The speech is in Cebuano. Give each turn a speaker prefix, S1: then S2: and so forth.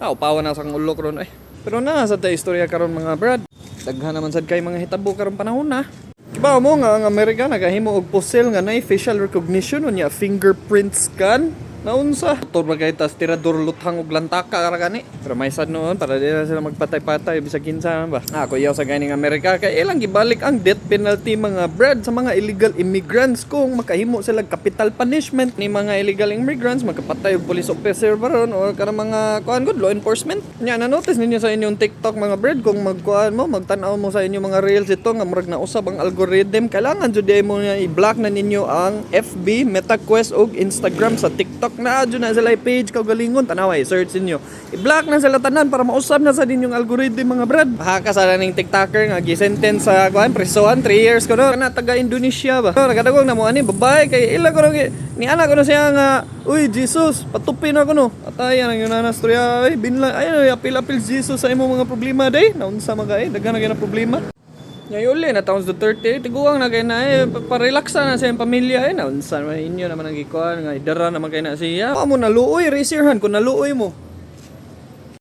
S1: Ah, upawan na sa akong ulo karon eh. Pero na sa ta istorya karon, mga brad. Daghan naman sad kay mga hitabo karon panahon na. Kibaw mo nga ang Amerika nagahimo og pusil nga nay facial recognition unya fingerprint scan? Naunsa? Motor ba kay tas tirador, luthang og lantaka ra gani. Pero may sad noon para di na sila magpatay-patay bisag kinsa man ba. Ah, ako iyaw sa ganing Amerika kay ilang gibalik ang death penalty, mga brad, sa mga illegal immigrants. Kung makahimo sila capital punishment ni mga illegal immigrants, magkapatay og police officer ba ron or kanang mga kuan good law enforcement. Nya na notice ninyo sa inyong TikTok, mga brad, kung magkuan mo, magtan-aw mo sa inyong mga reels ito nga murag nausab ang algorithm, kailangan jud mo niya i-block na ninyo ang FB, MetaQuest ug Instagram sa TikTok na jud na sila page kaugalingon. Tanawa, i-search ninyo. I-block na sila tanan para mausab na sa ninyong algorithm, mga brad. Baka sa ning TikToker nga gi-sentence sa kuan, presohan 3 years ko no, kana taga Indonesia ba. No, nagadagog na mo ani babae kay ila ko no, ni ana ko no siya nga, "Uy Jesus, patupin ako no." Atay ang yun na storya ay binla ay apil-apil Jesus sa imong mga problema day. Naunsa man kay daghan na kay na problema. Nya uli na taon Duterte, tiguang na kay na eh, parelaksa na sa iyang pamilya eh. Naunsa man inyo naman ang gikuan nga idara naman kay na siya. Wa mo naluoy, raise your hand kung naluoy mo.